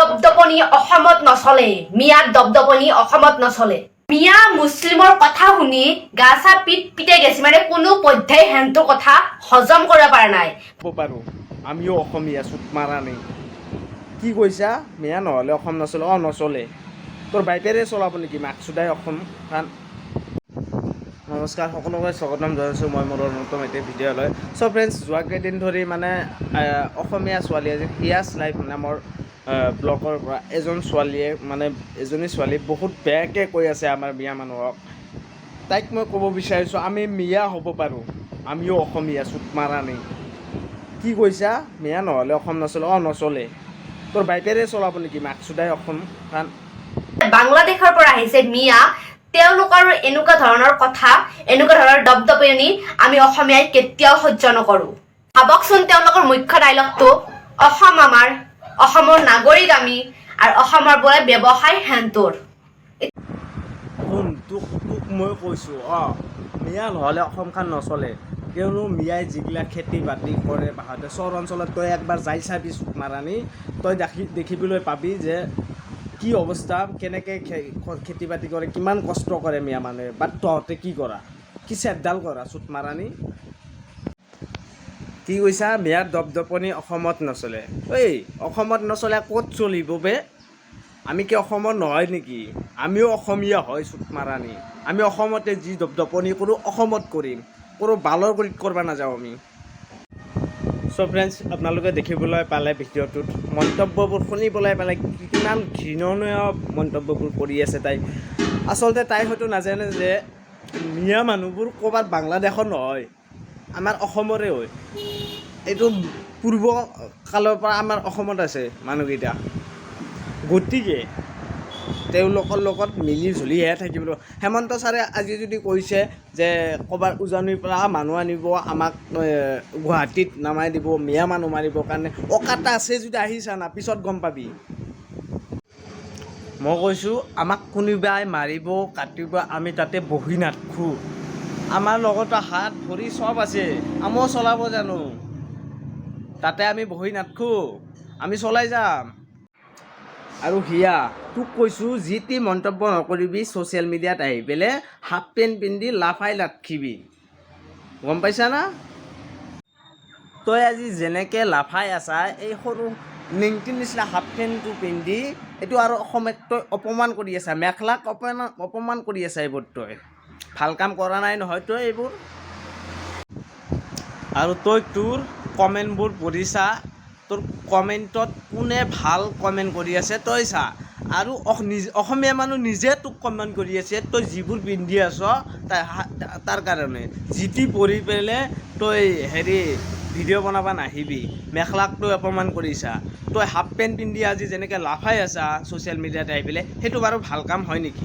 দপদপনি অসমত নচলে। মিয়াৰ দপদপনি অসমত নচলে। মিয়া মুছলিমৰ কথা শুনি গা চা পিট পিটাই গেছে। মানে কোনো পধ্যায় সেনটোৰ কথা হজম কৰিব পৰা নাই। হ'ব পাৰোঁ, আমিও অসমীয়া, চুট মাৰা নাই। কি কৈছা? মিয়া নহ'লে অসম নচলে? অঁ, নচলে। তোৰ বাইপেৰে চলাব নেকি মাক চুদাই অসম কাৰণ? নমস্কাৰ, সকলোকে স্বাগতম জনাইছোঁ মই মোৰ নতুন এটি ভিডিঅ'লৈ। চ' ফ্ৰেণ্ডছ, যোৱা কেইদিন ধৰি মানে অসমীয়া ছোৱালী এজনী হিয়াছ লাইফ নামৰ ব্লগৰ পৰা এজন ছোৱালীয়ে, মানে এজনী ছোৱালী বহুত বেয়াকৈ কৈ আছে আমাৰ মিয়া মানুহক। তাইক মই ক'ব বিচাৰিছোঁ, আমি মিয়া হ'ব পাৰোঁ, আমিও অসমীয়া, চুট মাৰা নাই। কি কৈছা? মিয়া নহ'লে অসম নচলে? অঁ, নচলে। তোৰ বাইপেৰে চলাব নেকি মাক চুদাই অসম কাৰণ? বাংলাদেশৰ পৰা আহিছে মিয়া, তেওঁলোকৰ এনেকুৱা ধৰণৰ কথা, এনেকুৱা ধৰণৰ দপদপনি আমি অসমীয়াই কেতিয়াও সহ্য নকৰো। ভাবকচোন, তেওঁলোকৰ মুখ্য ডাইলগটো অসম আমাৰ, অসমৰ নাগৰিক আমি আৰু অসমৰ পৰা ব্যৱসায় সেনটোৰ। শুন, তোক তোক মই কৈছোঁ, অঁ, মিয়া নহ'লে অসমখন নচলে। কিয়নো মিয়াই যিগিলা খেতি বাতি কৰে বাহিৰতে চহৰ অঞ্চলত, তই একবাৰ যাই চাবি মাৰানি, তই দেখিবলৈ পাবি যে কি অৱস্থা, কেনেকৈ খেতি বাতি কৰে, কিমান কষ্ট কৰে মিয়া মানুহে। বাট তহঁতে কি কৰা? কি চেপডাল কৰা, চুট মাৰানি? কি কৈছা? মিয়াৰ দপদপনি অসমত নচলে? ঐ, অসমত নচলে ক'ত চলিব বে? আমি কি অসমৰ নহয় নেকি? আমিও অসমীয়া হয়, চুট মাৰানি। আমি অসমতে যি দপদপনি কৰোঁ, অসমত কৰিম। কৰোঁ বালৰ কৰি কৰিব নাযাওঁ আমি। চ' ফ্ৰেণ্ডছ, আপোনালোকে দেখিবলৈ পালে, ভিডিঅ'টোত মন্তব্যবোৰ শুনিবলৈ পালে, কিমান ঘৃণনীয় মন্তব্যবোৰ কৰি আছে তাই। আচলতে তাই হয়তো নাজানে যে মিয়া মানুহবোৰ ক'ৰবাত বাংলাদেশৰ নহয়, আমাৰ অসমৰে হয়। এইটো পূৰ্ব কালৰ পৰা আমাৰ অসমত আছে মানুহকেইটা। গতিকে তেওঁলোকৰ লগত মিলি জুলিহে থাকিব লাগিব। হেমন্ত ছাৰে আজি যদি কৈছে যে ক'ৰবাত উজনিৰ পৰা মানুহ আনিব, আমাক গুৱাহাটীত নামাই দিব মিয়া মানুহ মাৰিবৰ কাৰণে, অকাত আছে যদি আহিছা না, পিছত গম পাবি। মই কৈছোঁ, আমাক কোনোবাই মাৰিব কাটিব, আমি তাতে বহি নাথাকোঁ। আমাৰ লগতো হাত ভৰি চব আছে, আমিও চলাব জানো। তাতে আমি বহি নাথাকোঁ, আমি চলাই যাম। আৰু হিয়া, তোক কৈছোঁ, যি টি মন্তব্য নকৰিবি। ছ'চিয়েল মিডিয়াত আহি পেলাই হাফ পেণ্ট পিন্ধি লাফাই লাঠিবি, গম পাইছা না? তই আজি যেনেকৈ লাফাই আছা, এই সৰু নিংটিৰ নিচিনা হাফ পেণ্টটো পিন্ধি, এইটো আৰু অসমীয়াক তই অপমান কৰি আছা, মেখেলাক অপমান অপমান কৰি আছা। এইবোৰ তই ভাল কাম কৰা নাই নহয় তই এইবোৰ। আৰু তই তোৰ কমেণ্টবোৰ পঢ়ি চা। তোৰ কমেণ্টত কোনে ভাল কমেণ্ট কৰি আছে তই চা। আৰু অসমীয়া মানুহ নিজে তোক কমেণ্ট কৰি আছে, তই যিবোৰ পিন্ধি আছ তাৰ কাৰণে। যি টি পঢ়ি পেলাই তই হেৰি ভিডিঅ' বনাব নাহিবি। মেখেলাক তই অপমান কৰিছা। তই হাফ পেণ্ট পিন্ধি আজি যেনেকৈ লাফাই আছা ছ'চিয়েল মিডিয়াত আহি পেলাই, সেইটো বাৰু ভাল কাম হয় নেকি?